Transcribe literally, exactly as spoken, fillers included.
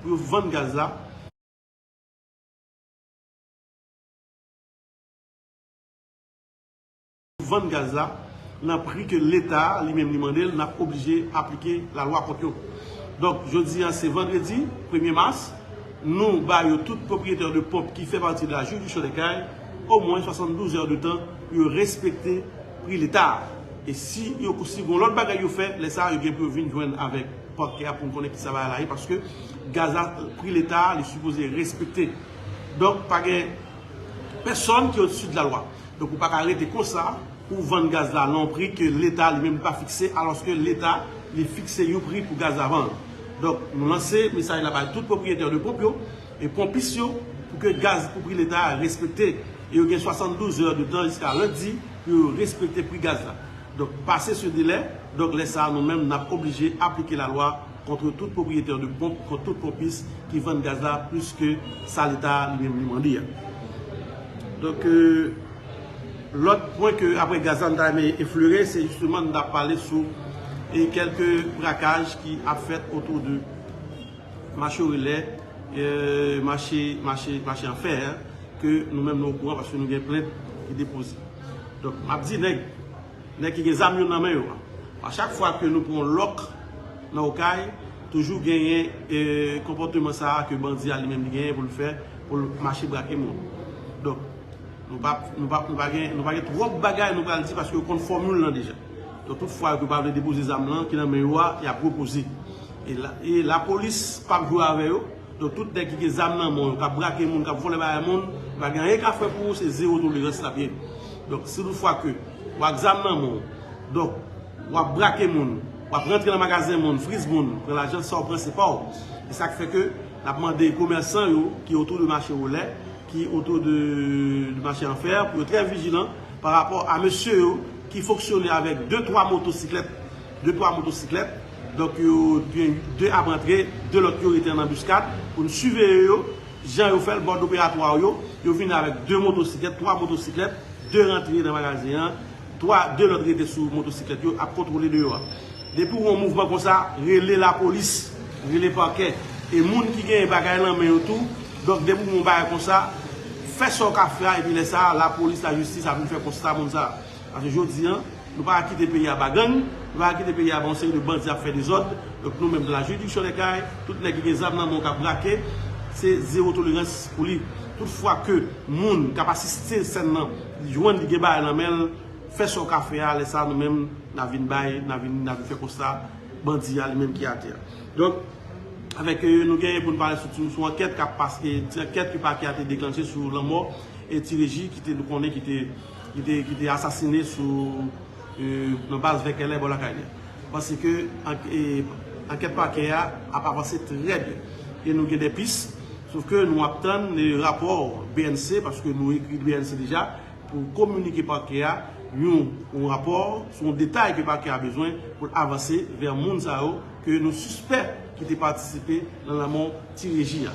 pou yo vann gaz la. Vann gaz la nan pri ke Leta li menm li mande l, n ap oblije aplike lalwa kont yo. Donk, jodi a, se vandredi premye mas, nou ba yo tout pwopriyetè de ponp ki fè pati de la jiridiksyon de Kay, omwen swasanndouz è de tan pou yo respekte pri Leta a. E si yo, si gon lòt bagay yo fè, lè sa a, yo gen pou yo vin jwenn avèk pakè a pou n konnen kisa bagay la ye, paske gaz la, pri Leta a, li sipoze respekte. Donk, pa gen pèsonn ki odsi de lalwa. Donk, ou pa ka rete konsa pou w vann gaz la nan yon pri ke Leta li menm li pa fikse, alòske Leta li fikse yon pri pou gaz la vann. Donk, nou lanse mesaj la bay tout pwopriyetè de ponp yo e ponpis yo pou ke gaz pou pri Leta a respekte. E yo gen swasanndouz è de tan jiska lendi pou yo respekte pri gaz la. Donk, pase se delè, donk, lè sa a, nou menm, n ap oblije aplike lalwa kont tout pwopriyetè de ponp, kont tout ponpis ki vann gaz la plis ke sa Leta li menm li mande a. Donk, euh, lòt pwen ke apre gaz la, n ta renmen eflere, se jisteman n ta pale sou e kèlke brakaj ki ap fèt otou de mache Relè, euh, mache, mache, mache an fè, ke nou menm nou okouran paske nou gen plent ki depoze. Donk, m ap di nèg, nèg ki gen zam yo nan men yo a. A chak fwa ke nou pran lòk nan Okay, toujou genyen, eh, konpòteman sa a ke bandi a li menm li genyen pou l fè, pou l mache brake moun. Donk, nou pa, nou pa, nou pa gen, nou pa gen twòp bagay nou pral di paske yo konn fòmil lan deja. Donk, tout fwa yo pa vle depoze zam lan ki nan men yo a, y ap repoze. E la, e lapolis p ap jwe avè yo. Donk, tout nèg ki gen zam nan men yo, k ap brake moun, k ap vòlè bagay moun, pa gen anyen k ap fè pou ou, se zewo tolerans l ap ye. Donk, si tout fwa ke w ak zam nan men w, donk, w ap brake moun, w ap rantre nan magazen moun, friz moun, pran lajan, sa w pran, se pa w. E sa k fè ke n ap mande komèsan yo ki otou de mache Relè, ki otou de, de mache an fè, pou yo trè vijilan pa rapò a mesye yo ki fonksyone avèk de, twa motosiklèt, de, twa motosiklèt. Donk, yo gen de ap rantre, de lòt yo rete an anbiskad pou n siveye yo, jan yo fè l, mòd operatwa yo, yo vin avèk de motosiklèt, twa motosiklèt, de rantre nan magazen an, twa, de lòt rete sou motosiklèt yo, ap kontwole deyò a. Depi w wè yon mouvman konsa, rele lapolis, rele pakè. E moun ki gen bagay nan men yo tou, donk depi w wè yon bagay konsa, fè sa w ka fè a, epi lè sa a, lapolis, lajistis ap vin fè konsta moun sa a. Paske jodi a, nou pa ka kite peyi a ba gang, nou pa ka kite peyi a ba yon seri de bandi ap fè dezòd. Donk nou menm, nan la jiridiksyon de Kay, tout nèg ki gen zam nan men yo k ap brake, se zewo tolerans pou li. Tout fwa ke moun k ap asiste sèn nan, li jwenn li gen bagay nan men l, fè sa w ka fè a, lè sa a nou menm, n a vin bay, n a vin, n a vin fè konsta, bandi a li menm ki atè a. Donk, avèk, euh, nou genyen pou n pale sou, sou ankèt k ap pase, ti ankèt ke pakè a te deklanche sou lanmò e Ti Reji ki te, nou konnen ki te, ki te, ki te asasine sou, euh, nan baz Vèkèlè bò lakay li a. Panse ke ank-, e, ankèt pakè a ap avanse trè byen. E nou gen de pis, sof ke nou ap tann, e, rapò B N C, paske nou ekri B N C deja, pou kominike pakè a yon, yon rapò sou yon detay ke pakè a bezwen pou l avanse vè moun sa yo ke nou sispè ki te patisipe nan lanmò Ti Reji a.